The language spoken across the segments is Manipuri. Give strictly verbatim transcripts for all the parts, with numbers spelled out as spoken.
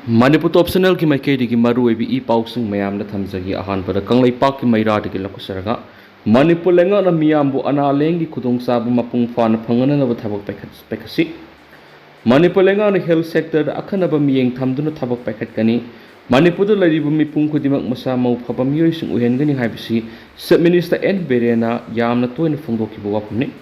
ꯃꯅꯤꯄꯨꯔ ꯇꯣꯞ ꯆꯦꯅꯦꯜꯒꯤ ꯃꯥꯏꯀꯩꯗꯒꯤ ꯃꯔꯨꯑꯣꯏꯕ ꯏ ꯄꯥꯎꯁꯤꯡ ꯃꯌꯥꯝꯗ ꯊꯝꯖꯒꯦ꯫ ꯑꯍꯥꯟꯕꯗ ꯀꯪꯂꯩꯄꯥꯛꯀꯤ ꯃꯩꯔꯥꯗꯒꯤ ꯂꯧꯈꯠꯆꯔꯒ, ꯃꯅꯤꯄꯨꯔ ꯂꯩꯉꯥꯛꯅ ꯃꯤꯌꯥꯝꯕꯨ ꯑꯅꯥ ꯂꯥꯌꯦꯡꯒꯤ ꯈꯨꯗꯣꯡꯆꯥꯕ ꯃꯄꯨꯡ ꯐꯥꯅ ꯐꯪꯍꯟꯅꯅꯕ ꯊꯕꯛ ꯄꯥꯏꯈꯠ-, ꯄꯥꯏꯈꯠꯁꯤ꯫ ꯃꯅꯤꯄꯨꯔ ꯂꯩꯉꯥꯛꯅ ꯍꯦꯜꯊ ꯁꯦꯛꯇꯔꯗ ꯑꯈꯟꯅꯕ ꯃꯤꯠꯌꯦꯡ ꯊꯝꯗꯨꯅ ꯊꯕꯛ ꯄꯥꯏꯈꯠꯀꯅꯤ꯫ ꯃꯅꯤꯄꯨꯔꯗ ꯂꯩꯔꯤꯕ ꯃꯤꯄꯨꯝ ꯈꯨꯗꯤꯡꯃꯛ ꯃꯁꯥ ꯃꯎ ꯐꯕ ꯃꯤꯑꯣꯏꯁꯤꯡ ꯑꯣꯏꯍꯟꯒꯅꯤ ꯍꯥꯏꯕꯁꯤ ꯆꯤꯐ ꯃꯤꯅꯤꯁꯇꯔ ꯑꯦꯟ ꯕꯤꯔꯦꯟꯅ ꯌꯥꯝꯅ ꯇꯣꯏꯅ ꯐꯣꯡꯗꯣꯛꯈꯤꯕ ꯋꯥꯐꯝꯅꯤ꯫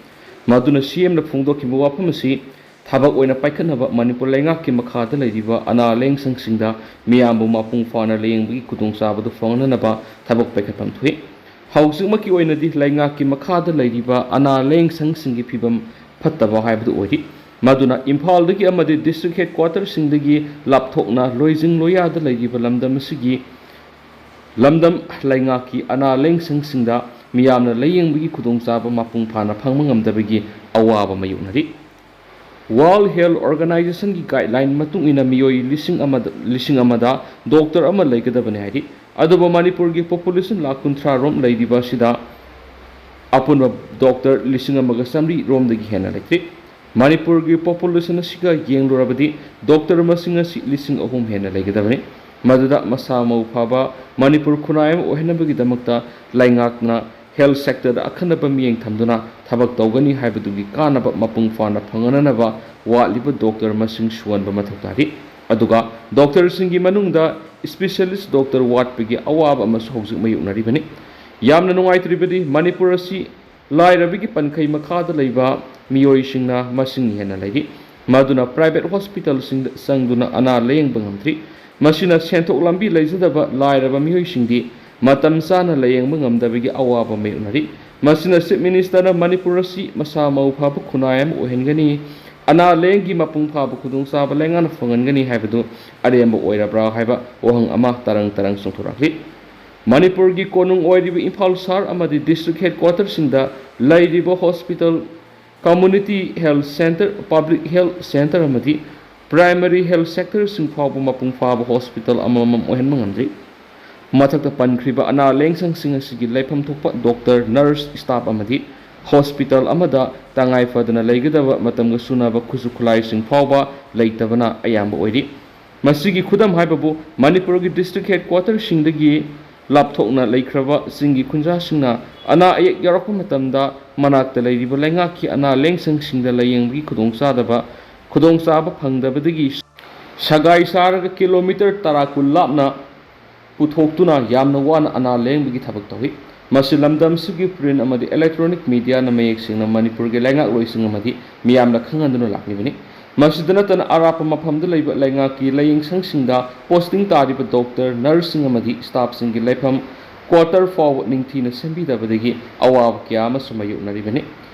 ꯃꯗꯨꯅ ꯁꯤ ꯑꯦꯝꯅ ꯐꯣꯡꯗꯣꯛꯈꯤꯕ ꯋꯥꯐꯝ ꯑꯁꯤ ꯊꯕꯛ ꯑꯣꯏꯅ ꯄꯥꯏꯈꯠꯅꯕ ꯃꯅꯤꯄꯨꯔ ꯂꯩꯉꯥꯛꯀꯤ ꯃꯈꯥꯗ ꯂꯩꯔꯤꯕ ꯑꯅꯥ ꯂꯥꯌꯦꯡ ꯁꯪꯁꯤꯡꯗ ꯃꯤꯌꯥꯝꯕꯨ ꯃꯄꯨꯡ ꯐꯥꯅ ꯂꯥꯌꯦꯡꯕꯒꯤ ꯈꯨꯗꯣꯡꯆꯥꯕꯗꯨ ꯐꯪꯍꯟꯅꯕ ꯊꯕꯛ ꯄꯥꯏꯈꯠꯐꯝ ꯊꯣꯛꯏ꯫ ꯍꯧꯖꯤꯛꯃꯛꯀꯤ ꯑꯣꯏꯅꯗꯤ ꯂꯩꯉꯥꯛꯀꯤ ꯃꯈꯥꯗ ꯂꯩꯔꯤꯕ ꯑꯅꯥ ꯂꯥꯌꯦꯡ ꯁꯪꯁꯤꯡꯒꯤ ꯐꯤꯕꯝ ꯐꯠꯇꯕ ꯍꯥꯏꯕꯗꯨ ꯑꯣꯏꯔꯤ꯫ ꯃꯗꯨꯅ ꯏꯝꯐꯥꯜꯗꯒꯤ ꯑꯃꯗꯤ ꯗꯤꯁꯇ꯭ꯔꯤꯛ ꯍꯦꯗꯀ꯭ꯋꯥꯇꯔꯁꯤꯡꯗꯒꯤ ꯂꯥꯞꯊꯣꯛꯅ ꯂꯣꯏꯖꯤꯡ ꯂꯣꯌꯥꯗ ꯂꯩꯔꯤꯕ ꯂꯝꯗꯝ ꯑꯁꯤꯒꯤ ꯂꯝꯗꯝ ꯂꯩꯉꯥꯛꯀꯤ ꯑꯅꯥ ꯂꯥꯌꯦꯡ ꯁꯪꯁꯤꯡꯗ ꯃꯤꯌꯥꯝꯅ ꯂꯥꯌꯦꯡꯕꯒꯤ ꯈꯨꯗꯣꯡꯆꯥꯕ ꯃꯄꯨꯡ ꯐꯥꯅ ꯐꯪꯕ ꯉꯝꯗꯕꯒꯤ ꯑꯋꯥꯕ ꯃꯥꯌꯣꯛꯅꯔꯤ꯫ ꯋꯥꯔꯜꯗ ꯍꯦꯜꯊ ꯑꯣꯔꯒꯅꯥꯏꯖꯦꯁꯟꯒꯤ ꯒꯥꯏꯗꯂꯥꯏꯟ ꯃꯇꯨꯡ ꯏꯟꯅ ꯃꯤꯑꯣꯏ ꯂꯤꯁꯤꯡ ꯑꯃꯗ, ꯂꯤꯁꯤꯡ ꯑꯃꯗ ꯗꯣꯛꯇꯔ ꯑꯃ ꯂꯩꯒꯗꯕꯅꯤ ꯍꯥꯏꯔꯤ꯫ ꯑꯗꯨꯕꯨ ꯃꯅꯤꯄꯨꯔꯒꯤ ꯄꯣꯄꯨꯂꯦꯁꯟ ꯂꯥꯈ ꯀꯨꯟꯊ꯭ꯔꯥ ꯔꯣꯝ ꯂꯩꯔꯤꯕ ꯑꯁꯤꯗ ꯑꯄꯨꯟꯕ ꯗꯣꯛꯇꯔ ꯂꯤꯁꯤꯡ ꯑꯃꯒ ꯆꯥꯃꯔꯤ ꯔꯣꯝꯗꯒꯤ ꯍꯦꯟꯅ ꯂꯩꯇ꯭ꯔꯤ꯫ ꯃꯅꯤꯄꯨꯔꯒꯤ ꯄꯣꯄꯨꯂꯦꯁꯟ ꯑꯁꯤꯒ ꯌꯦꯡꯂꯨꯔꯕꯗꯤ ꯗꯣꯛꯇꯔ ꯃꯁꯤꯡ ꯑꯁꯤ ꯂꯤꯁꯤꯡ ꯑꯍꯨꯝ ꯍꯦꯟꯅ ꯂꯩꯒꯗꯕꯅꯤ꯫ ꯃꯗꯨꯗ ꯃꯁꯥ ꯃꯎ ꯐꯕ ꯃꯅꯤꯄꯨꯔ ꯈꯨꯟꯅꯥꯏ ꯑꯃ ꯑꯣꯏꯍꯟꯅꯕꯒꯤꯗꯃꯛꯇ ꯂꯩꯉꯥꯛꯅ ꯍꯦꯜꯊ ꯁꯦꯛꯇꯔꯗ ꯑꯈꯟꯅꯕ ꯃꯤꯠꯌꯦꯡ ꯊꯝꯗꯨꯅ ꯊꯕꯛ ꯇꯧꯒꯅꯤ ꯍꯥꯏꯕꯗꯨꯒꯤ ꯀꯥꯟꯅꯕ ꯃꯄꯨꯡ ꯐꯥꯅ ꯐꯪꯍꯟꯅꯅꯕ ꯋꯥꯠꯂꯤꯕ ꯗꯣꯛꯇꯔ ꯃꯁꯤꯡ ꯁꯨꯍꯟꯕ ꯃꯊꯧ ꯇꯥꯔꯤ꯫ ꯑꯗꯨꯒ ꯗꯣꯛꯇꯔꯁꯤꯡꯒꯤ ꯃꯅꯨꯡꯗ ꯏꯁꯄꯤꯁꯦꯂꯤꯁ ꯗꯣꯛꯇꯔ ꯋꯥꯠꯄꯒꯤ ꯑꯋꯥꯕ ꯑꯃꯁꯨ ꯍꯧꯖꯤꯛ ꯃꯥꯌꯣꯛꯅꯔꯤꯕꯅꯤ꯫ ꯌꯥꯝꯅ ꯅꯨꯡꯉꯥꯏꯇ꯭ꯔꯤꯕꯗꯤ ꯃꯅꯤꯄꯨꯔ ꯑꯁꯤ ꯂꯥꯏꯔꯕꯒꯤ ꯄꯟꯈꯩ ꯃꯈꯥꯗ ꯂꯩꯕ ꯃꯤꯑꯣꯏꯁꯤꯡꯅ ꯃꯁꯤꯡ ꯍꯦꯟꯅ ꯂꯩꯔꯤ꯫ ꯃꯗꯨꯅ ꯄ꯭ꯔꯥꯏꯚꯦꯠ ꯍꯣꯁꯄꯤꯇꯥꯜꯁꯤꯡꯗ ꯆꯪꯗꯨꯅ ꯑꯅꯥ ꯂꯥꯌꯦꯡꯕ ꯉꯝꯗ꯭ꯔꯤ꯫ ꯃꯁꯤꯅ ꯁꯦꯟꯊꯣꯛ ꯂꯝꯕꯤ ꯂꯩꯖꯗꯕ ꯂꯥꯏꯔꯕ ꯃꯤꯑꯣꯏꯁꯤꯡꯗꯤ ꯃꯇꯝ ꯆꯥꯅ ꯂꯥꯌꯦꯡꯕ ꯉꯝꯗꯕꯒꯤ ꯑꯋꯥꯕ ꯃꯥꯌꯣꯛꯅꯔꯤ꯫ ꯃꯁꯤꯅ ꯆꯤꯐ ꯃꯤꯅꯤꯁꯇꯔꯅ ꯃꯅꯤꯄꯨꯔ ꯑꯁꯤ ꯃꯁꯥ ꯃꯎ ꯐꯕ ꯈꯨꯟꯅꯥꯏ ꯑꯃ ꯑꯣꯏꯍꯟꯒꯅꯤ, ꯑꯅꯥ ꯂꯥꯌꯦꯡꯒꯤ ꯃꯄꯨꯡ ꯐꯥꯕ ꯈꯨꯗꯣꯡꯆꯥꯕ ꯂꯩꯉꯥꯛꯅ ꯐꯪꯍꯟꯒꯅꯤ ꯍꯥꯏꯕꯗꯨ ꯑꯔꯦꯝꯕ ꯑꯣꯏꯔꯕ꯭ꯔꯥ ꯍꯥꯏꯕ ꯋꯥꯍꯪ ꯑꯃ ꯇꯔꯪ ꯇꯔꯪ ꯆꯣꯡꯊꯣꯔꯛꯂꯤ꯫ ꯃꯅꯤꯄꯨꯔꯒꯤ ꯀꯣꯅꯨꯡ ꯑꯣꯏꯔꯤꯕ ꯏꯝꯐꯥꯜ ꯁꯍꯔ ꯑꯃꯗꯤ ꯗꯤꯁꯇ꯭ꯔꯤꯛ ꯍꯦꯗꯀ꯭ꯋꯥꯇꯔꯁꯤꯡꯗ ꯂꯩꯔꯤꯕ hospital, community health centre, public health centre ꯑꯃꯗꯤ ꯄ꯭ꯔꯥꯏꯃꯔꯤ ꯍꯦꯜꯊ ꯁꯦꯛꯇꯔꯁꯤꯡ ꯐꯥꯎꯕ ꯃꯄꯨꯡ ꯐꯥꯕ ꯍꯣꯁꯄꯤꯇꯥꯜ ꯑꯃꯃꯝ ꯑꯣꯏꯍꯟꯕ ꯉꯝꯗ꯭ꯔꯤ꯫ ꯃꯊꯛꯇ ꯄꯟꯈ꯭ꯔꯤꯕ ꯑꯅꯥ ꯂꯥꯌꯦꯡ ꯁꯪꯁꯤꯡ ꯑꯁꯤꯒꯤ ꯂꯩꯐꯝ ꯊꯣꯛꯄ ꯗꯣꯛꯇꯔ, ꯅꯔꯁ, ꯁ꯭ꯇꯥꯐ ꯑꯃꯗꯤ ꯍꯣꯁꯄꯤꯇꯥꯜ ꯑꯃꯗ ꯇꯉꯥꯏ ꯐꯗꯅ ꯂꯩꯒꯗꯕ ꯃꯇꯝꯒ ꯆꯨꯅꯕ ꯈꯨꯠꯁꯨ ꯈꯨꯠꯂꯥꯏꯁꯤꯡ ꯐꯥꯎꯕ ꯂꯩꯇꯕꯅ ꯑꯌꯥꯝꯕ ꯑꯣꯏꯔꯤ꯫ ꯃꯁꯤꯒꯤ ꯈꯨꯗꯝ ꯍꯥꯏꯕꯕꯨ ꯃꯅꯤꯄꯨꯔꯒꯤ district headquarterꯁꯤꯡꯗꯒꯤ ꯂꯥꯞꯊꯣꯛꯅ ꯂꯩꯈ꯭ꯔꯕ ꯆꯤꯡꯒꯤ ꯈꯨꯟꯖꯥꯁꯤꯡꯅ ꯑꯅꯥ ꯑꯌꯦꯛ ꯌꯥꯎꯔꯛꯄ ꯃꯇꯝꯗ ꯃꯅꯥꯛꯇ ꯂꯩꯔꯤꯕ ꯂꯩꯉꯥꯛꯀꯤ ꯑꯅꯥ ꯂꯥꯌꯦꯡꯁꯪꯁꯤꯡꯗ ꯂꯥꯌꯦꯡꯕꯒꯤ ꯈꯨꯗꯣꯡꯆꯥꯗꯕ ꯈꯨꯗꯣꯡꯆꯥꯕ ꯐꯪꯗꯕꯗꯒꯤ ꯁꯒꯥꯏ ꯁꯥꯔꯒ ꯀꯤꯂꯣꯃꯤꯇꯔ ꯇꯔꯥ ꯀꯨꯟ ꯂꯥꯞꯅ ꯄꯨꯊꯣꯛꯇꯨꯅ ꯌꯥꯝꯅ ꯋꯥꯅ ꯑꯅꯥ ꯂꯥꯌꯦꯡꯕꯒꯤ ꯊꯕꯛ ꯇꯧꯏ꯫ ꯃꯁꯤ ꯂꯝꯗꯝꯁꯤꯒꯤ print ꯑꯃꯗꯤ electronic mediaꯅ ꯃꯌꯦꯛ ꯁꯦꯡꯅ ꯃꯅꯤꯄꯨꯔꯒꯤ ꯂꯩꯉꯥꯛꯂꯣꯏꯁꯤꯡ ꯑꯃꯗꯤ ꯃꯤꯌꯥꯝꯅ ꯈꯪꯍꯟꯗꯨꯅ ꯂꯥꯛꯂꯤꯕꯅꯤ꯫ ꯃꯁꯤꯗ ꯅꯠꯇꯅ ꯑꯔꯥꯞꯄ ꯃꯐꯝꯗ ꯂꯩꯕ ꯂꯩꯉꯥꯛꯀꯤ ꯂꯥꯌꯦꯡꯁꯪꯁꯤꯡꯗ posting ꯇꯥꯔꯤꯕ doctor, nurseꯁꯤꯡ ꯑꯃꯗꯤ staffꯁꯤꯡꯒꯤ ꯂꯩꯐꯝ quarter ꯐꯥꯎꯕ ꯅꯤꯡꯊꯤꯅ ꯁꯦꯝꯕꯤꯗꯕꯗꯒꯤ ꯑꯋꯥꯕ ꯀꯌꯥ ꯑꯃꯁꯨ ꯃꯥꯌꯣꯛꯅꯔꯤꯕꯅꯤ꯫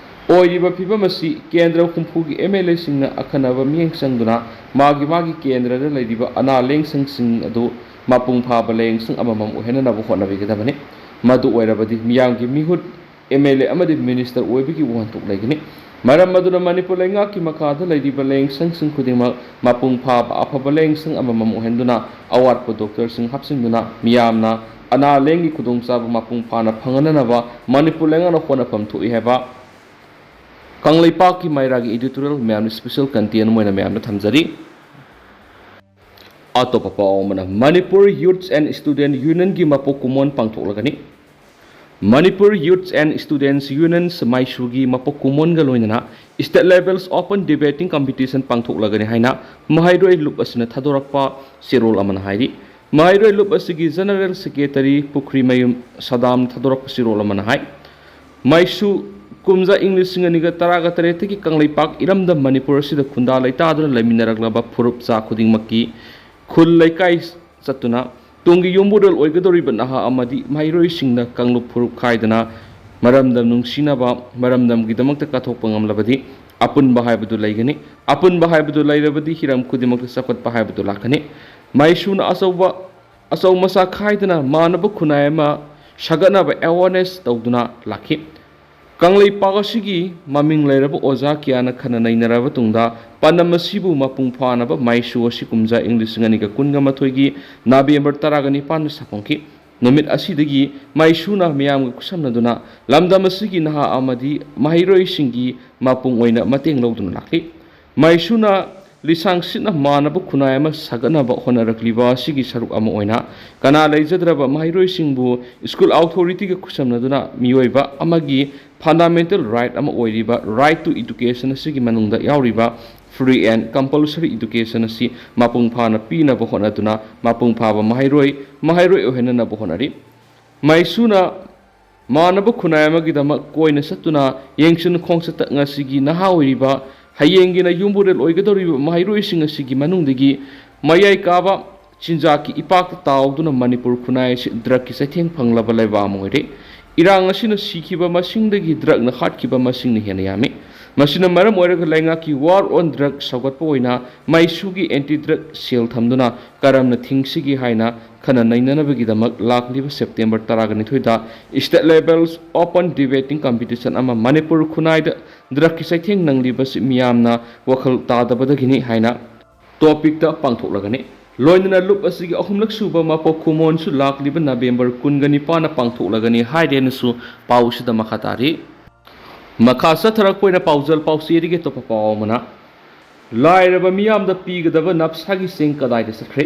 ꯑꯣꯏꯔꯤꯕ ꯐꯤꯚꯝ ꯑꯁꯤ ꯀꯦꯟꯗ꯭ꯔ ꯍꯨꯝꯐꯨꯒꯤ MLAꯁꯤꯡꯅ ꯑꯈꯟꯅꯕ ꯃꯤꯠꯌꯦꯡ ꯆꯪꯗꯨꯅ ꯃꯥꯒꯤ ꯃꯥꯒꯤ ꯀꯦꯟꯗ꯭ꯔꯗ ꯂꯩꯔꯤꯕ ꯑꯅꯥ ꯂꯥꯌꯦꯡꯁꯪꯁꯤꯡ ꯑꯗꯨ ꯃꯄꯨꯡ ꯐꯥꯕ ꯂꯥꯌꯦꯡꯁꯪ ꯑꯃꯃꯝ ꯑꯣꯏꯍꯟꯅꯅꯕ ꯍꯣꯠꯅꯕꯤꯒꯗꯕꯅꯤ꯫ ꯃꯗꯨ ꯑꯣꯏꯔꯕꯗꯤ ꯃꯤꯌꯥꯝꯒꯤ ꯃꯤꯍꯨꯠ, MLA ꯑꯃꯗꯤ minister ꯑꯣꯏꯕꯒꯤ ꯋꯥꯍꯟꯊꯣꯛ ꯂꯩꯒꯅꯤ꯫ ꯃꯔꯝ ꯑꯗꯨꯅ ꯃꯅꯤꯄꯨꯔ ꯂꯩꯉꯥꯛꯀꯤ ꯃꯈꯥꯗ ꯂꯩꯔꯤꯕ ꯂꯥꯌꯦꯡꯁꯪꯁꯤꯡ ꯈꯨꯗꯤꯡꯃꯛ ꯃꯄꯨꯡ ꯐꯥꯕ ꯑꯐꯕ ꯂꯥꯌꯦꯡꯁꯪ ꯑꯃꯃꯝ ꯑꯣꯏꯍꯟꯗꯨꯅ ꯑꯋꯥꯠꯄ doctorꯁꯤꯡ ꯍꯥꯞꯆꯤꯟꯗꯨꯅ ꯃꯤꯌꯥꯝꯅ ꯑꯅꯥ ꯂꯥꯌꯦꯡꯒꯤ ꯈꯨꯗꯣꯡꯆꯥꯕ ꯃꯄꯨꯡ ꯐꯥꯅ ꯐꯪꯍꯟꯅꯅꯕ ꯃꯅꯤꯄꯨꯔ ꯂꯩꯉꯥꯛꯅ ꯍꯣꯠꯅꯐꯝ ꯊꯣꯛꯏ ꯍꯥꯏꯕ ꯀꯪꯂꯩꯄꯥꯛꯀꯤ ꯃꯩꯔꯥꯒꯤ editorial ꯃꯌꯥꯝꯅ special content ꯑꯣꯏꯅ ꯃꯌꯥꯝꯅ ꯊꯝꯖꯔꯤ꯫ ꯑꯇꯣꯞꯄ ꯄꯥꯎ ꯑꯃꯅ, Manipur Youths and Student Unionꯒꯤ ꯃꯄꯣꯛ ꯀꯨꯝꯑꯣꯟ ꯄꯥꯡꯊꯣꯛꯂꯒꯅꯤ꯫ Manipur Youths and Students Unions ꯃꯥꯏꯁꯨꯒꯤ ꯃꯄꯣꯛ ꯀꯨꯝꯑꯣꯟꯒ ꯂꯣꯏꯅꯅ state levels open debating competition ꯄꯥꯡꯊꯣꯛꯂꯒꯅꯤ ꯍꯥꯏꯅ ꯃꯍꯩꯔꯣꯏ ꯂꯨꯞ ꯑꯁꯤꯅ ꯊꯥꯗꯣꯔꯛꯄ ꯆꯦꯔꯣꯜ ꯑꯃꯅ ꯍꯥꯏꯔꯤ꯫ ꯃꯍꯩꯔꯣꯏ ꯂꯨꯞ ꯑꯁꯤꯒꯤ general secretary ꯄꯨꯈ꯭ꯔꯤꯃꯌꯨꯝ ꯁꯗꯥꯝ ꯊꯥꯗꯣꯔꯛꯄ ꯆꯦꯔꯣꯜ ꯑꯃꯅ ꯍꯥꯏ꯫ ꯃꯥꯏꯁꯨ ꯀꯨꯝꯖꯥ ꯏꯪ ꯂꯤꯁꯤꯡ ꯑꯅꯤꯒ ꯇꯔꯥꯒ ꯇꯔꯦꯠꯇꯒꯤ ꯀꯪꯂꯩꯄꯥꯛ ꯏꯔꯝꯗꯝ ꯃꯅꯤꯄꯨꯔ ꯑꯁꯤꯗ ꯈꯨꯟꯗꯥ ꯂꯩꯇꯥꯗꯨꯅ ꯂꯩꯃꯤꯟꯅꯔꯛꯂꯕ ꯐꯨꯔꯨꯞ ꯆꯥ ꯈꯨꯗꯤꯡꯃꯛꯀꯤ ꯈꯨꯜ ꯂꯩꯀꯥꯏ ꯆꯠꯇꯨꯅ ꯇꯨꯡꯒꯤ ꯌꯨꯝꯕꯨꯔꯦꯜ ꯑꯣꯏꯒꯗꯧꯔꯤꯕ ꯅꯍꯥ ꯑꯃꯗꯤ ꯃꯍꯩꯔꯣꯏꯁꯤꯡꯅ ꯀꯥꯡꯂꯨꯞ ꯐꯨꯔꯨꯞ ꯈꯥꯏꯗꯅ ꯃꯔꯝꯗꯝ ꯅꯨꯡꯁꯤꯅꯕ, ꯃꯔꯝꯗꯝꯒꯤꯗꯃꯛꯇ ꯀꯠꯊꯣꯛꯄ ꯉꯝꯂꯕꯗꯤ ꯑꯄꯨꯟꯕ ꯍꯥꯏꯕꯗꯨ ꯂꯩꯒꯅꯤ꯫ ꯑꯄꯨꯟꯕ ꯍꯥꯏꯕꯗꯨ ꯂꯩꯔꯕꯗꯤ ꯍꯤꯔꯝ ꯈꯨꯗꯤꯡꯃꯛꯇ ꯆꯥꯎꯈꯠꯄ ꯍꯥꯏꯕꯗꯨ ꯂꯥꯛꯀꯅꯤ꯫ ꯃꯥꯏꯁꯨꯅ ꯑꯆꯧꯕ ꯑꯆꯧ ꯃꯆꯥ ꯈꯥꯏꯗꯅ ꯃꯥꯟꯅꯕ ꯈꯨꯟꯅꯥꯏ ꯑꯃ ꯁꯥꯒꯠꯅꯕ awareness ꯇꯧꯗꯨꯅ ꯂꯥꯛꯈꯤ꯫ ꯀꯪꯂꯩꯄꯥꯛ ꯑꯁꯤꯒꯤ ꯃꯃꯤꯡ ꯂꯩꯔꯕ ꯑꯣꯖꯥ ꯀꯌꯥꯅ ꯈꯟꯅ ꯅꯩꯅꯔꯕ ꯇꯨꯡꯗ ꯄꯥꯟꯗꯝ ꯑꯁꯤꯕꯨ ꯃꯄꯨꯡ ꯐꯥꯅꯕ ꯃꯥꯏꯁꯨ ꯑꯁꯤ ꯀꯨꯝꯖꯥ ꯏꯪ ꯂꯤꯁꯤꯡ ꯑꯅꯤꯒ ꯀꯨꯟꯒ ꯃꯥꯊꯣꯏꯒꯤ ꯅꯕꯦꯝꯕꯔ ꯇꯔꯥꯒ ꯅꯤꯄꯥꯟꯗ ꯁꯥꯐꯣꯡꯈꯤ꯫ ꯅꯨꯃꯤꯠ ꯑꯁꯤꯗꯒꯤ ꯃꯥꯏꯁꯨꯅ ꯃꯤꯌꯥꯝꯒ ꯈꯨꯠꯁꯝꯅꯗꯨꯅ ꯂꯝꯗꯝ ꯑꯁꯤꯒꯤ ꯅꯍꯥ ꯑꯃꯗꯤ ꯃꯍꯩꯔꯣꯏꯁꯤꯡꯒꯤ ꯃꯄꯨꯡ ꯑꯣꯏꯅ ꯃꯇꯦꯡ ꯂꯧꯗꯨꯅ ꯂꯥꯛꯂꯤ꯫ ꯃꯥꯏꯁꯨꯅ ꯂꯤꯁꯥꯡ ꯁꯤꯠꯅ ꯃꯥꯟꯅꯕ ꯈꯨꯟꯅꯥꯏ ꯑꯃ ꯁꯥꯒꯠꯅꯕ ꯍꯣꯠꯅꯔꯛꯂꯤꯕ ꯑꯁꯤꯒꯤ ꯁꯔꯨꯛ ꯑꯃ ꯑꯣꯏꯅ, ꯀꯅꯥ ꯂꯩꯖꯗ꯭ꯔꯕ ꯃꯍꯩꯔꯣꯏꯁꯤꯡꯕꯨ ꯁ꯭ꯀꯨꯜ ꯑꯣꯊꯣꯔꯤꯇꯤꯒ ꯈꯨꯠꯁꯝꯅꯗꯨꯅ ꯃꯤꯑꯣꯏꯕ ꯑꯃꯒꯤ ꯐꯟꯗꯥꯃꯦꯟꯇꯦꯜ ꯔꯥꯏꯠ ꯑꯃ ꯑꯣꯏꯔꯤꯕ right to education ꯑꯁꯤꯒꯤ ꯃꯅꯨꯡꯗ ꯌꯥꯎꯔꯤꯕ free and compulsory education ꯑꯁꯤ ꯃꯄꯨꯡ ꯐꯥꯅ ꯄꯤꯅꯕ ꯍꯣꯠꯅꯗꯨꯅ, ꯃꯄꯨꯡ ꯐꯥꯕ ꯃꯍꯩꯔꯣꯏ, ꯃꯍꯩꯔꯣꯏ ꯑꯣꯏꯍꯟꯅꯅꯕ ꯍꯣꯠꯅꯔꯤ꯫ ꯃꯩꯁꯨꯅ ꯃꯥꯟꯅꯕ ꯈꯨꯟꯅꯥꯏ ꯑꯃꯒꯤꯗꯃꯛ ꯀꯣꯏꯅ ꯆꯠꯇꯨꯅ ꯌꯦꯡꯁꯤꯟ ꯈꯣꯡꯆꯠꯇ ꯉꯁꯤꯒꯤ ꯅꯍꯥ ꯑꯣꯏꯔꯤꯕ, ꯍꯌꯦꯡꯒꯤ ꯅꯌꯨꯝꯕꯨꯔꯦꯜ ꯑꯣꯏꯒꯗꯧꯔꯤꯕ ꯃꯍꯩꯔꯣꯏꯁꯤꯡ ꯑꯁꯤꯒꯤ ꯃꯅꯨꯡꯗꯒꯤ ꯃꯌꯥꯏ ꯀꯥꯕ ꯆꯤꯟꯖꯥꯛꯀꯤ ꯏꯄꯥꯛꯇ ꯇꯥꯎꯗꯨꯅ ꯃꯅꯤꯄꯨꯔ ꯈꯨꯟꯅꯥꯏ ꯑꯁꯤ ꯗ꯭ꯔꯒꯀꯤ ꯆꯩꯊꯦꯡ ꯐꯪꯂꯕ ꯂꯩꯕꯥꯛ ꯑꯃ ꯑꯣꯏꯔꯦ꯫ ꯏꯔꯥꯡ ꯑꯁꯤꯅ ꯁꯤꯈꯤꯕ ꯃꯁꯤꯡꯗꯒꯤ ꯗ꯭ꯔꯒꯅ ꯍꯥꯠꯈꯤꯕ ꯃꯁꯤꯡꯅ ꯍꯦꯟꯅ ꯌꯥꯝꯃꯤ꯫ ꯃꯁꯤꯅ ꯃꯔꯝ ꯑꯣꯏꯔꯒ ꯂꯩꯉꯥꯛꯀꯤ war on drug ꯁꯧꯒꯠꯄ ꯑꯣꯏꯅ ꯃꯩꯁꯨꯒꯤ anti drug cell ꯊꯝꯗꯨꯅ ꯀꯔꯝꯅ ꯊꯤꯡꯁꯤꯒꯦ ꯍꯥꯏꯅ ꯈꯟꯅ ꯅꯩꯅꯅꯕꯒꯤꯗꯃꯛ ꯂꯥꯛꯂꯤꯕ ꯁꯦꯞꯇꯦꯝꯕꯔ ꯇꯔꯥꯒ ꯅꯤꯊꯣꯏꯗ state level open debating competition ꯑꯃ ꯃꯅꯤꯄꯨꯔ ꯈꯨꯟꯅꯥꯏꯗ ꯗ꯭ꯔꯒꯀꯤ ꯆꯩꯊꯦꯡ ꯅꯪꯂꯤꯕꯁꯤ ꯃꯤꯌꯥꯝꯅ ꯋꯥꯈꯜ ꯇꯥꯗꯕꯗꯒꯤꯅꯤ ꯍꯥꯏꯅ ꯇꯣꯄꯤꯛꯇ ꯄꯥꯡꯊꯣꯛꯂꯒꯅꯤ꯫ ꯂꯣꯏꯅꯅ ꯂꯨꯞ ꯑꯁꯤꯒꯤ ꯑꯍꯨꯝꯂꯛ ꯁꯨꯕ ꯃꯄꯣꯛ ꯀꯨꯝꯑꯣꯟꯁꯨ ꯂꯥꯛꯂꯤꯕ ꯅꯕꯦꯝꯕꯔ ꯀꯨꯟꯒ ꯅꯤꯄꯥꯟꯗ ꯄꯥꯡꯊꯣꯛꯂꯒꯅꯤ ꯍꯥꯏꯔꯦꯅꯁꯨ ꯄꯥꯎꯁꯤꯗ ꯃꯈꯥ ꯇꯥꯔꯤ꯫ ꯃꯈꯥ ꯆꯠꯊꯔꯛꯄ ꯑꯣꯏꯅ ꯄꯥꯎꯖꯦꯜ ꯄꯥꯎꯆꯦꯗꯒꯤ ꯑꯇꯣꯞꯄ ꯄꯥꯎ ꯑꯃꯅ, ꯂꯥꯏꯔꯕ ꯃꯤꯌꯥꯝꯗ ꯄꯤꯒꯗꯕ ꯅꯞꯁꯥꯒꯤ ꯆꯦꯡ ꯀꯗꯥꯏꯗ ꯆꯠꯈ꯭ꯔꯦ?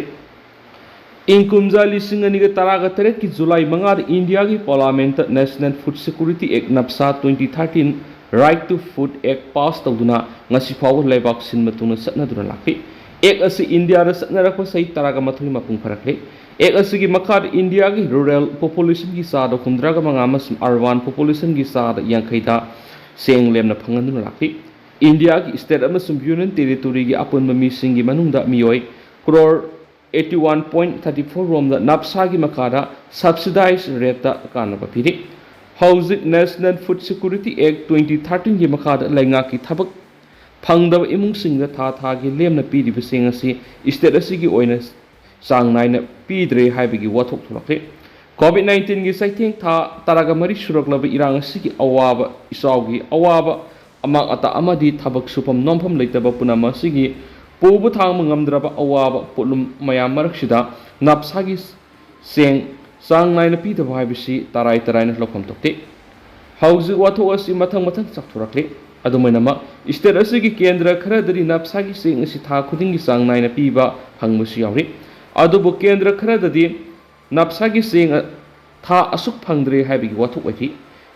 ꯏꯪ ꯀꯨꯝꯖꯥ ꯂꯤꯁꯤꯡ ꯑꯅꯤꯒ ꯇꯔꯥꯒ ꯇꯔꯦꯠꯀꯤ ꯖꯨꯂꯥꯏ ꯃꯉꯥꯗ ꯏꯟꯗꯤꯌꯥꯒꯤ ꯄꯥꯔꯂꯥꯃꯦꯟꯠꯇ National Food Security Act, ꯅꯞꯁꯥ twenty thirteen, Right to Food Act pass ꯇꯧꯗꯨꯅ ꯉꯁꯤ ꯐꯥꯎꯕ ꯂꯩꯕꯥꯛ ꯁꯤꯟꯕ ꯊꯨꯡꯅ ꯆꯠꯅꯗꯨꯅ ꯂꯥꯛꯂꯤ꯫ Act ꯑꯁꯤ ꯏꯟꯗꯤꯌꯥꯗ ꯆꯠꯅꯔꯛꯄ ꯆꯍꯤ ꯇꯔꯥꯒ ꯃꯥꯊꯣꯏ ꯃꯄꯨꯡ ꯐꯥꯔꯛꯂꯤ꯫ Act ꯑꯁꯤꯒꯤ ꯃꯈꯥꯗ ꯏꯟꯗꯤꯌꯥꯒꯤ rural population ꯒꯤ ꯆꯥꯗ ꯍꯨꯝꯗ꯭ꯔꯥꯒ ꯃꯉꯥ ꯑꯃꯁꯨꯡ urban population ꯒꯤ ꯆꯥꯗ ꯌꯥꯡꯈꯩꯗ ꯆꯦꯡ ꯂꯦꯝꯅ ꯐꯪꯍꯟꯗꯨꯅ ꯂꯥꯛꯂꯤ꯫ ꯏꯟꯗꯤꯌꯥꯒꯤ state ꯑꯃꯁꯨꯡ union territory ꯒꯤ ꯑꯄꯨꯟꯕ ꯃꯤꯁꯤꯡꯒꯤ ꯃꯅꯨꯡꯗ ꯃꯤꯑꯣꯏ crore eighty one point thirty four ꯔꯣꯝꯗ ꯅꯞꯁꯥꯒꯤ ꯃꯈꯥꯗ subsidized rate ꯇ ꯀꯥꯟꯅꯕ ꯄꯤꯔꯤ꯫ ꯍꯧꯖꯤꯛ National Food Security Act twenty thirteen ꯒꯤ ꯃꯈꯥꯗ ꯂꯩꯉꯥꯛꯀꯤ ꯊꯕꯛ ꯐꯪꯗꯕ ꯏꯃꯨꯡꯁꯤꯡꯗ ꯊꯥ ꯊꯥꯒꯤ ꯂꯦꯝꯅ ꯄꯤꯔꯤꯕ ꯆꯦꯡ ꯑꯁꯤ state ꯑꯁꯤꯒꯤ ꯑꯣꯏꯅ ꯆꯥꯡ ꯅꯥꯏꯅ ꯄꯤꯗ꯭ꯔꯦ ꯍꯥꯏꯕꯒꯤ ꯋꯥꯊꯣꯛ ꯊꯣꯛꯂꯛꯂꯤ꯫ Covid nineteen ꯒꯤ ꯆꯩꯊꯦꯡ ꯊꯥ ꯇꯔꯥꯒ ꯃꯔꯤ ꯁꯨꯔꯛꯂꯕ ꯏꯔꯥꯡ ꯑꯁꯤꯒꯤ ꯑꯋꯥꯕ, ꯏꯆꯥꯎꯒꯤ ꯑꯋꯥꯕ, ꯑꯃꯥꯡ ꯑꯇꯥ ꯑꯃꯗꯤ ꯊꯕꯛ ꯁꯨꯐꯝ ꯅꯣꯝꯐꯝ ꯂꯩꯇꯕ ꯄꯨꯝꯅꯃꯛ ꯑꯁꯤꯒꯤ ꯄꯨꯕ ꯊꯥꯡꯕ ꯉꯝꯗ꯭ꯔꯕ ꯑꯋꯥꯕ ꯄꯣꯠꯂꯨꯝ ꯃꯌꯥꯝ ꯃꯔꯛꯁꯤꯗ ꯅꯞꯁꯥꯒꯤ ꯆꯦꯡ ꯆꯥꯡ ꯅꯥꯏꯅ ꯄꯤꯗꯕ ꯍꯥꯏꯕꯁꯤ ꯇꯔꯥꯏ ꯇꯔꯥꯏꯅ ꯂꯧꯐꯝ ꯊꯣꯛꯇꯦ꯫ ꯍꯧꯖꯤꯛ ꯋꯥꯊꯣꯛ ꯑꯁꯤ ꯃꯊꯪ ꯃꯊꯪ ꯆꯥꯎꯊꯣꯔꯛꯂꯤ꯫ ꯑꯗꯨꯝ ꯑꯣꯏꯅꯃꯛ, state ꯑꯁꯤꯒꯤ ꯀꯦꯟꯗ꯭ꯔ ꯈꯔꯗꯗꯤ ꯅꯞꯁꯥꯒꯤ ꯆꯦꯡ ꯑꯁꯤ ꯊꯥ ꯈꯨꯗꯤꯡꯒꯤ ꯆꯥꯡ ꯅꯥꯏꯅ ꯄꯤꯕ ꯐꯪꯕꯁꯨ ꯌꯥꯎꯔꯤ꯫ ꯑꯗꯨꯕꯨ ꯀꯦꯟꯗ꯭ꯔ ꯈꯔꯗꯗꯤ ꯅꯞꯁꯥꯒꯤ ꯆꯦꯡ ꯊꯥ ꯑꯁꯨꯛ ꯐꯪꯗ꯭ꯔꯦ ꯍꯥꯏꯕꯒꯤ ꯋꯥꯊꯣꯛ ꯑꯣꯏꯈꯤ꯫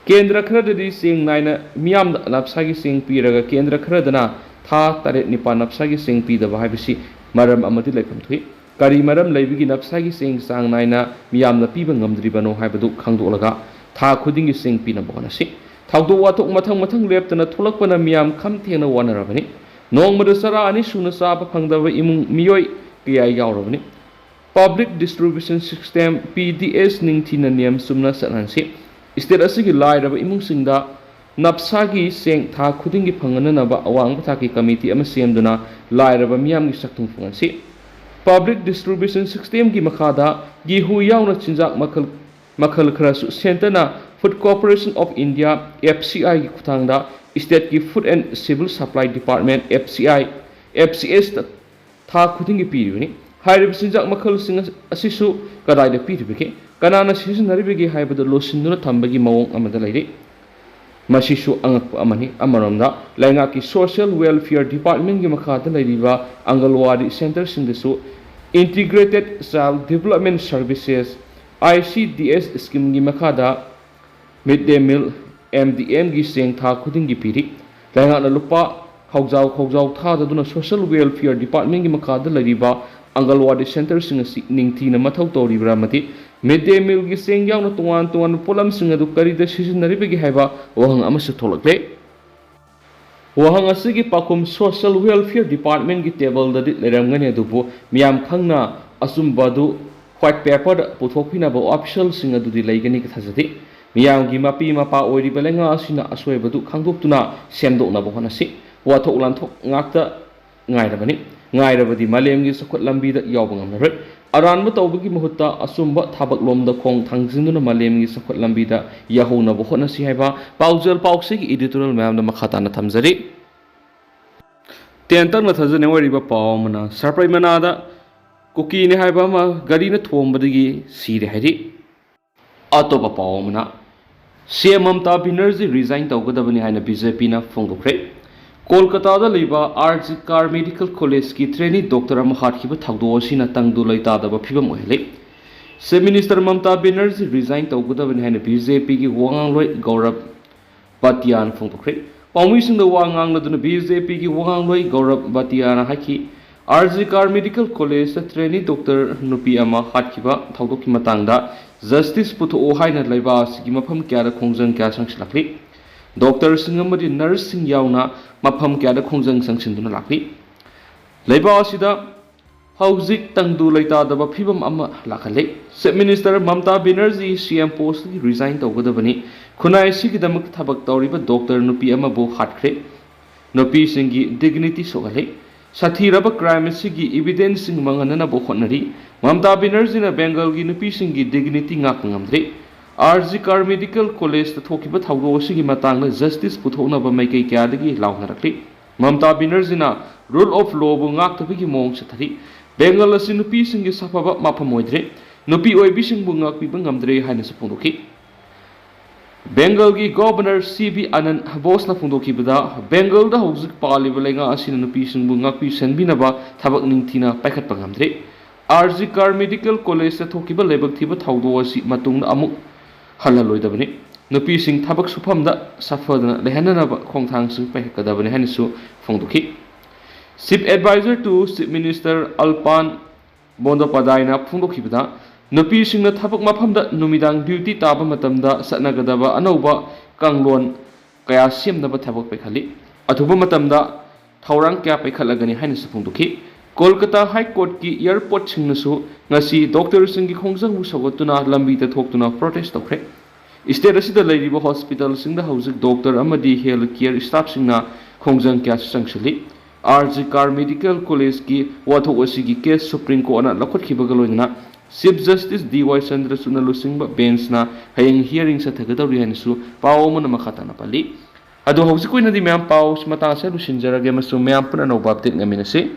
ꯀꯦꯟꯗ꯭ꯔ ꯈꯔꯗꯗꯤ ꯆꯦꯡ ꯅꯥꯏꯅ ꯃꯤꯌꯥꯝꯗ ꯅꯞꯁꯥꯒꯤ ꯆꯦꯡ ꯄꯤꯔꯒ ꯀꯦꯟꯗ꯭ꯔ ꯈꯔꯗꯅ ꯊꯥ ꯇꯔꯦꯠ ꯅꯤꯄꯥꯜ ꯅꯞꯁꯥꯒꯤ ꯆꯦꯡ ꯄꯤꯗꯕ ꯍꯥꯏꯕꯁꯤ ꯃꯔꯝ ꯑꯃꯗꯤ ꯂꯩꯐꯝ ꯊꯣꯛꯏ꯫ ꯀꯔꯤ ꯃꯔꯝ ꯂꯩꯕꯒꯤ ꯅꯞꯁꯥꯒꯤ ꯆꯦꯡ ꯆꯥꯡ ꯅꯥꯏꯅ ꯃꯤꯌꯥꯝꯗ ꯄꯤꯕ ꯉꯝꯗ꯭ꯔꯤꯕꯅꯣ ꯍꯥꯏꯕꯗꯨ ꯈꯪꯗꯣꯛꯂꯒ ꯊꯥ ꯈꯨꯗꯤꯡꯒꯤ ꯆꯦꯡ ꯄꯤꯅꯕ ꯍꯣꯠꯅꯁꯤ꯫ ꯊꯧꯗꯣꯛ ꯋꯥꯊꯣꯛ ꯃꯊꯪ ꯃꯊꯪ ꯂꯦꯞꯇꯅ ꯊꯣꯛꯂꯛꯄꯅ ꯃꯤꯌꯥꯝ ꯈꯝ ꯊꯦꯡꯅ ꯋꯥꯅꯔꯕꯅꯤ꯫ ꯅꯣꯡꯃꯗ ꯆꯔꯥ ꯑꯅꯤ ꯁꯨꯅ ꯆꯥꯕ ꯐꯪꯗꯕ ꯏꯃꯨꯡ ꯃꯤꯑꯣꯏ ꯀꯌꯥ ꯌꯥꯎꯔꯕꯅꯤ꯫ Public Distribution System, P D S, ꯅꯤꯡꯊꯤꯅ ꯅꯤꯌꯝ ꯆꯨꯝꯅ ꯆꯠꯍꯟꯁꯤ꯫ State ꯑꯁꯤꯒꯤ ꯂꯥꯏꯔꯕ ꯏꯃꯨꯡꯁꯤꯡꯗ ꯅꯞꯁꯥꯒꯤ ꯆꯦꯡ ꯊꯥ ꯈꯨꯗꯤꯡꯒꯤ ꯐꯪꯍꯟꯅꯅꯕ ꯑꯋꯥꯡꯕ ꯊꯥꯛꯀꯤ committee ꯑꯃ ꯁꯦꯝꯗꯨꯅ ꯂꯥꯏꯔꯕ ꯃꯤꯌꯥꯝꯒꯤ ꯁꯛꯊꯨꯡ ꯐꯪꯍꯟꯁꯤ꯫ Public Distribution Systemꯒꯤ ꯃꯈꯥꯗ ꯒꯦꯍꯨ ꯌꯥꯎꯅ ꯆꯤꯟꯖꯥꯛ ꯃꯈꯜ, ꯃꯈꯜ ꯈꯔꯁꯨ centreꯅ Food Corporation of India, F C Iꯒꯤ ꯈꯨꯠꯊꯥꯡꯗ stateꯀꯤ Food and Civil Supply Department, F C I, F C Sꯇ ꯊꯥ ꯈꯨꯗꯤꯡꯒꯤ ꯄꯤꯔꯤꯕꯅꯤ꯫ ꯍꯥꯏꯔꯤꯕ ꯆꯤꯟꯖꯥꯛ ꯃꯈꯜꯁꯤꯡ ꯑꯁꯤꯁꯨ ꯀꯗꯥꯏꯗ ꯄꯤꯔꯤꯕꯒꯦ, ꯀꯅꯥꯅ ꯁꯤꯖꯤꯟꯅꯔꯤꯕꯒꯦ ꯍꯥꯏꯕꯗꯨ ꯂꯣꯠꯁꯤꯟꯗꯨꯅ ꯊꯝꯕꯒꯤ ꯃꯑꯣꯡ ꯑꯃꯗ ꯂꯩꯔꯤ꯫ ꯃꯁꯤꯁꯨ ꯑꯉꯛꯄ ꯑꯃꯅꯤ꯫ ꯑꯃꯔꯣꯝꯗ, ꯂꯩꯉꯥꯛꯀꯤ Social Welfare Departmentꯒꯤ ꯃꯈꯥꯗ ꯂꯩꯔꯤꯕ ꯑꯪꯒꯜꯋꯥꯗꯤ centreꯁꯤꯡꯗꯁꯨ Integrated Child Development Services, I C D S schemeꯒꯤ ꯃꯈꯥꯗ Mid Day Meal, M D Mꯒꯤ ꯆꯦꯡ ꯊꯥ ꯈꯨꯗꯤꯡꯒꯤ ꯄꯤꯔꯤ꯫ ꯂꯩꯉꯥꯛꯅ ꯂꯨꯄꯥ ꯈꯥꯎꯖꯥꯎ ꯈꯥꯎꯖꯥꯎ ꯊꯥꯗꯗꯨꯅ Social Welfare Departmentꯒꯤ ꯃꯈꯥꯗ ꯂꯩꯔꯤꯕ ꯑꯪꯒꯜꯋꯥꯗꯤ centreꯁꯤꯡ ꯑꯁꯤ ꯅꯤꯡꯊꯤꯅ ꯃꯊꯧ ꯇꯧꯔꯤꯕ꯭ꯔꯥ ꯑꯃꯗꯤ Mid Day Mealꯒꯤ ꯆꯦꯡ ꯌꯥꯎꯅ ꯇꯣꯉꯥꯟ ꯇꯣꯉꯥꯟꯕ ꯄꯣꯠꯂꯝꯁꯤꯡ ꯑꯗꯨ ꯀꯔꯤꯗ ꯁꯤꯖꯤꯟꯅꯔꯤꯕꯒꯦ ꯍꯥꯏꯕ ꯋꯥꯍꯪ ꯑꯃꯁꯨ ꯊꯣꯛꯂꯛꯂꯦ꯫ ꯋꯥꯍꯪ ꯑꯁꯤꯒꯤ ꯄꯥꯎꯈꯨꯝ Social Welfare Departmentꯒꯤ tableꯗꯗꯤ ꯂꯩꯔꯝꯒꯅꯤ, ꯑꯗꯨꯕꯨ ꯃꯤꯌꯥꯝ ꯈꯪꯅ ꯑꯆꯨꯝꯕ ꯑꯗꯨ white paperꯗ ꯄꯨꯊꯣꯛꯄꯤꯅꯕ officialꯁꯤꯡ ꯑꯗꯨꯗꯤ ꯂꯩꯒꯅꯤ ꯊꯥꯖꯗꯦ꯫ ꯃꯤꯌꯥꯝꯒꯤ ꯃꯄꯤ ꯃꯄꯥ ꯑꯣꯏꯔꯤꯕ ꯂꯩꯉꯥꯛ ꯑꯁꯤꯅ ꯑꯁꯣꯏꯕꯗꯨ ꯈꯪꯗꯣꯛꯇꯨꯅ ꯁꯦꯝꯗꯣꯛꯅꯕ ꯍꯣꯠꯅꯁꯤ꯫ ꯋꯥꯊꯣꯛ ꯂꯥꯟꯊꯣꯛ ꯉꯥꯛꯇ ꯉꯥꯏꯔꯕꯅꯤ꯫ ꯉꯥꯏꯔꯕꯗꯤ ꯃꯥꯂꯦꯝꯒꯤ ꯆꯥꯎꯈꯠ ꯂꯝꯕꯤꯗ ꯌꯥꯎꯕ ꯉꯝꯂꯔꯣꯏ꯫ ꯑꯔꯥꯟꯕ ꯇꯧꯕꯒꯤ ꯃꯍꯨꯠꯇ ꯑꯆꯨꯝꯕ ꯊꯕꯛꯂꯣꯝꯗ ꯈꯣꯡ ꯊꯥꯡꯖꯤꯟꯗꯨꯅ ꯃꯥꯂꯦꯝꯒꯤ ꯆꯥꯎꯈꯠ ꯂꯝꯕꯤꯗ ꯌꯥꯍꯧꯅꯕ ꯍꯣꯠꯅꯁꯤ ꯍꯥꯏꯕ ꯄꯥꯎꯖꯦꯜ ꯄꯥꯎꯆꯦꯒꯤ editorial ꯃꯌꯥꯝꯗ ꯃꯈꯥ ꯇꯥꯅ ꯊꯝꯖꯔꯤ꯫ ꯇꯦꯟꯇꯛꯅ ꯊꯥꯖꯅꯤꯡ ꯑꯣꯏꯔꯤꯕ ꯄꯥꯎ ꯑꯃꯅ, ꯁꯔꯄ꯭ꯔꯩ ꯃꯅꯥꯗ ꯀꯨꯀꯤꯅꯤ ꯍꯥꯏꯕ ꯑꯃ ꯒꯥꯔꯤꯅ ꯊꯣꯝꯕꯗꯒꯤ ꯁꯤꯔꯦ ꯍꯥꯏꯔꯤ꯫ ꯑꯇꯣꯞꯄ ꯄꯥꯎ ꯑꯃꯅ, ꯁꯤ ꯑꯦꯝ ꯃꯃꯇꯥ ꯕꯦꯅꯔꯖꯤ ꯔꯤꯖꯥꯏꯟ ꯇꯧꯒꯗꯕꯅꯤ ꯍꯥꯏꯅ ꯕꯤ ꯖꯦ ꯄꯤꯅ ꯐꯣꯡꯗꯣꯛꯈ꯭ꯔꯦ꯫ ꯀꯣꯜꯀꯇꯥꯗ ꯂꯩꯕ ꯑꯥꯔ ꯖꯤ ꯀꯥꯔ ꯃꯦꯗꯤꯀꯦꯜ ꯀꯣꯂꯦꯖꯀꯤ ꯇ꯭ꯔꯦꯅꯤ ꯗꯣꯛꯇꯔ ꯑꯃ ꯍꯥꯠꯈꯤꯕ ꯊꯧꯗꯣꯛ ꯑꯁꯤꯅ ꯇꯪꯗꯨ ꯂꯩꯇꯥꯗꯕ ꯐꯤꯕꯝ ꯑꯣꯏꯍꯜꯂꯤ꯫ ꯆꯤꯐ ꯃꯤꯅꯤꯁꯇꯔ ꯃꯃꯇꯥ ꯕꯦꯅꯔꯖꯤ ꯔꯤꯖꯥꯏꯟ ꯇꯧꯒꯗꯕꯅꯤ ꯍꯥꯏꯅ ꯕꯤ ꯖꯦ ꯄꯤꯒꯤ ꯋꯥꯉꯥꯡꯂꯣꯏ ꯒꯧꯔꯕ ꯚꯥꯇꯤꯌꯥꯅ ꯐꯣꯡꯗꯣꯛꯈ꯭ꯔꯦ꯫ ꯄꯥꯎꯃꯤꯁꯤꯡꯗ ꯋꯥ ꯉꯥꯡꯂꯗꯨꯅ ꯕꯤ ꯖꯦ ꯄꯤꯒꯤ ꯋꯥꯉꯥꯡꯂꯣꯏ ꯒꯧꯔꯕ ꯚꯥꯇꯤꯌꯥꯅ ꯍꯥꯏꯈꯤ, ꯑꯥꯔ ꯖꯤ ꯀꯥꯔ ꯃꯦꯗꯤꯀꯦꯜ ꯀꯣꯂꯦꯖꯇ ꯇ꯭ꯔꯦꯅꯤ ꯗꯣꯛꯇꯔ ꯅꯨꯄꯤ ꯑꯃ ꯍꯥꯠꯈꯤꯕ ꯊꯧꯗꯣꯛꯀꯤ ꯃꯇꯥꯡꯗ ꯖꯁꯇꯤꯁ ꯄꯨꯊꯣꯛꯑꯣ ꯍꯥꯏꯅ ꯂꯩꯕꯥꯛ ꯑꯁꯤꯒꯤ ꯃꯐꯝ ꯀꯌꯥꯗ ꯈꯣꯡꯖꯪ ꯀꯌꯥ ꯆꯪꯁꯤꯜꯂꯛꯂꯤ꯫ ꯗꯣꯛꯇꯔꯁꯤꯡ ꯑꯃꯗꯤ ꯅꯔꯁꯁꯤꯡ ꯌꯥꯎꯅ ꯃꯐꯝ ꯀꯌꯥꯗ ꯈꯣꯡꯖꯪ ꯆꯪꯁꯤꯟꯗꯨꯅ ꯂꯥꯛꯂꯤ꯫ ꯂꯩꯕꯥꯛ ꯑꯁꯤꯗ ꯍꯧꯖꯤꯛ ꯇꯪꯗꯨ ꯂꯩꯇꯥꯗꯕ ꯐꯤꯕꯝ ꯑꯃ ꯂꯥꯛꯍꯜꯂꯦ꯫ ꯆꯤꯐ ꯃꯤꯅꯤꯁꯇꯔ ꯃꯃꯇꯥ ꯕꯦꯅꯔꯖꯤ ꯁꯤ ꯑꯦꯝ ꯄꯣꯁꯇꯒꯤ ꯔꯤꯖꯥꯏꯟ ꯇꯧꯒꯗꯕꯅꯤ꯫ ꯈꯨꯟꯅꯥꯏ ꯑꯁꯤꯒꯤꯗꯃꯛ ꯊꯕꯛ ꯇꯧꯔꯤꯕ ꯗꯣꯛꯇꯔ ꯅꯨꯄꯤ ꯑꯃꯕꯨ ꯍꯥꯠꯈ꯭ꯔꯦ꯫ ꯅꯨꯄꯤꯁꯤꯡꯒꯤ ꯗꯤꯒꯅꯤꯇꯤ ꯁꯣꯛꯍꯜꯂꯤ꯫ ꯁꯥꯊꯤꯔꯕ ꯀ꯭ꯔꯥꯏꯝ ꯑꯁꯤꯒꯤ ꯏꯕꯤꯗꯦꯟꯁꯁꯤꯡ ꯃꯥꯡꯍꯟꯅꯅꯕ ꯍꯣꯠꯅꯔꯤ꯫ ꯃꯃꯇꯥ ꯕꯦꯅꯔꯖꯤꯅ ꯕꯦꯡꯒꯜꯒꯤ ꯅꯨꯄꯤꯁꯤꯡꯒꯤ ꯗꯤꯒꯅꯤꯇꯤ ꯉꯥꯛꯄ ꯉꯝꯗ꯭ꯔꯤ꯫ ꯑꯥꯔ ꯖꯤ ꯀꯥꯔ ꯃꯦꯗꯤꯀꯦꯜ ꯀꯣꯂꯦꯖꯇ ꯊꯣꯛꯈꯤꯕ ꯊꯧꯗꯣꯛ ꯑꯁꯤꯒꯤ ꯃꯇꯥꯡꯗ ꯖꯁꯇꯤꯁ ꯄꯨꯊꯣꯛꯅꯕ ꯃꯥꯏꯀꯩ ꯀꯌꯥꯗꯒꯤ ꯂꯥꯎꯅꯔꯛꯂꯤ꯫ ꯃꯃꯇꯥ ꯕꯦꯅꯔꯖꯤꯅ ꯔꯨꯜ ꯑꯣꯐ ꯂꯣꯕꯨ ꯉꯥꯛꯇꯕꯒꯤ ꯃꯑꯣꯡ ꯆꯠꯊꯔꯤ꯫ ꯕꯦꯡꯒꯜ ꯑꯁꯤ ꯅꯨꯄꯤꯁꯤꯡꯒꯤ ꯁꯥꯐꯕ ꯃꯐꯝ ꯑꯣꯏꯗ꯭ꯔꯦ꯫ ꯅꯨꯄꯤ ꯑꯣꯏꯕꯤꯁꯤꯡꯕꯨ ꯉꯥꯛꯄꯤꯕ ꯉꯝꯗ꯭ꯔꯦ ꯍꯥꯏꯅꯁꯨ ꯐꯣꯡꯗꯣꯛꯈꯤ꯫ ꯕꯦꯡꯒꯜꯒꯤ ꯒꯣꯚꯔꯅꯔ ꯁꯤ ꯕꯤ ꯑꯅꯟ ꯕꯣꯁꯅ ꯐꯣꯡꯗꯣꯛꯈꯤꯕꯗ, ꯕꯦꯡꯒꯜꯗ ꯍꯧꯖꯤꯛ ꯄꯥꯜꯂꯤꯕ ꯂꯩꯉꯥꯛ ꯑꯁꯤꯅ ꯅꯨꯄꯤꯁꯤꯡꯕꯨ ꯉꯥꯛꯄꯤ ꯁꯦꯟꯕꯤꯅꯕ ꯊꯕꯛ ꯅꯤꯡꯊꯤꯅ ꯄꯥꯏꯈꯠꯄ ꯉꯝꯗ꯭ꯔꯦ꯫ ꯑꯥꯔ ꯖꯤ ꯀꯥꯔ ꯃꯦꯗꯤꯀꯦꯜ ꯀꯣꯂꯦꯖꯇ ꯊꯣꯛꯈꯤꯕ ꯂꯥꯏꯕꯛ ꯊꯤꯕ ꯊꯧꯗꯣꯛ ꯑꯁꯤ ꯃꯇꯨꯡꯗ ꯑꯃꯨꯛ ꯍꯜꯍꯜꯂꯣꯏꯗꯕꯅꯤ꯫ ꯅꯨꯄꯤꯁꯤꯡ ꯊꯕꯛ ꯁꯨꯐꯝꯗ ꯁꯥꯐꯗꯅ ꯂꯩꯍꯟꯅꯅꯕ ꯈꯣꯡꯊꯥꯡꯁꯤꯡ ꯄꯥꯏꯈꯠꯀꯗꯕꯅꯤ ꯍꯥꯏꯅꯁꯨ ꯐꯣꯡꯗꯣꯛꯈꯤ꯫ Chief Advisor to Chief Minister ꯑꯜꯄꯥꯟ ꯕꯣꯟꯗꯣꯄꯥꯙꯥꯏꯅ ꯐꯣꯡꯗꯣꯛꯈꯤꯕꯗ, ꯅꯨꯄꯤꯁꯤꯡꯅ ꯊꯕꯛ ꯃꯐꯝꯗ ꯅꯨꯃꯤꯗꯥꯡ ꯗ꯭ꯌꯨꯇꯤ ꯇꯥꯕ ꯃꯇꯝꯗ ꯆꯠꯅꯒꯗꯕ ꯑꯅꯧꯕ ꯀꯥꯡꯂꯣꯟ ꯀꯌꯥ ꯁꯦꯝꯅꯕ ꯊꯕꯛ ꯄꯥꯏꯈꯠꯂꯤ꯫ ꯑꯊꯨꯕ ꯃꯇꯝꯗ ꯊꯧꯔꯥꯡ ꯀꯌꯥ ꯄꯥꯏꯈꯠꯂꯒꯅꯤ ꯍꯥꯏꯅꯁꯨ ꯐꯣꯡꯗꯣꯛꯈꯤ꯫ ꯀꯣꯜꯀꯇꯥ ꯍꯥꯏ ꯀꯣꯔꯠꯀꯤ ꯑꯦꯌꯔꯄꯣꯔꯠꯁꯤꯡꯅꯁꯨ ꯉꯁꯤ ꯗꯣꯛꯇꯔꯁꯤꯡꯒꯤ ꯈꯣꯡꯖꯪꯕꯨ ꯁꯧꯒꯠꯇꯨꯅ ꯂꯝꯕꯤꯗ ꯊꯣꯛꯇꯨꯅ ꯄ꯭ꯔꯣꯇꯦꯁ ꯇꯧꯈ꯭ꯔꯦ꯫ ꯁ꯭ꯇꯦꯠ ꯑꯁꯤꯗ ꯂꯩꯔꯤꯕ ꯍꯣꯁꯄꯤꯇꯥꯜꯁꯤꯡꯗ ꯍꯧꯖꯤꯛ ꯗꯣꯛꯇꯔ ꯑꯃꯗꯤ ꯍꯦꯜꯊ ꯀꯤꯌꯔ ꯁ꯭ꯇꯥꯐꯁꯤꯡꯅ ꯈꯣꯡꯖꯪ ꯀꯌꯥꯁꯨ ꯆꯪꯁꯤꯜꯂꯤ꯫ ꯑꯥꯔ ꯖꯤ ꯀꯥꯔ ꯃꯦꯗꯤꯀꯦꯜ ꯀꯣꯂꯦꯖꯀꯤ ꯋꯥꯊꯣꯛ ꯑꯁꯤꯒꯤ ꯀꯦꯁ ꯁꯨꯄ꯭ꯔꯤꯝ ꯀꯣꯔꯠꯅ ꯂꯧꯈꯠꯈꯤꯕꯒ ꯂꯣꯏꯅꯅ ꯆꯤꯐ ꯖꯁꯇꯤꯁ ꯗꯤ ꯋꯥꯏ ꯆꯟꯗ꯭ꯔꯆꯨꯗꯅ ꯂꯨꯆꯤꯡꯕ ꯕꯦꯟꯁꯅ ꯍꯌꯦꯡ ꯍꯤꯌꯔꯤꯡ ꯆꯠꯊꯒꯗꯧꯔꯤ ꯍꯥꯏꯅꯁꯨ ꯄꯥꯎ ꯑꯃꯅ ꯃꯈꯥ ꯇꯥꯅ ꯄꯜꯂꯤ꯫ ꯑꯗꯣ ꯍꯧꯖꯤꯛꯀꯤ ꯑꯣꯏꯅꯗꯤ ꯃꯌꯥꯝ ꯄꯥꯎ ꯃꯇꯥꯡ ꯑꯁꯤꯗ ꯂꯣꯏꯁꯤꯟꯖꯔꯒꯦ ꯑꯃꯁꯨꯡ ꯃꯌꯥꯝ ꯄꯨꯟꯅ ꯑꯅꯧꯕ ꯑꯞꯗꯦꯠ ꯉꯥꯏꯃꯤꯟꯅꯁꯤ꯫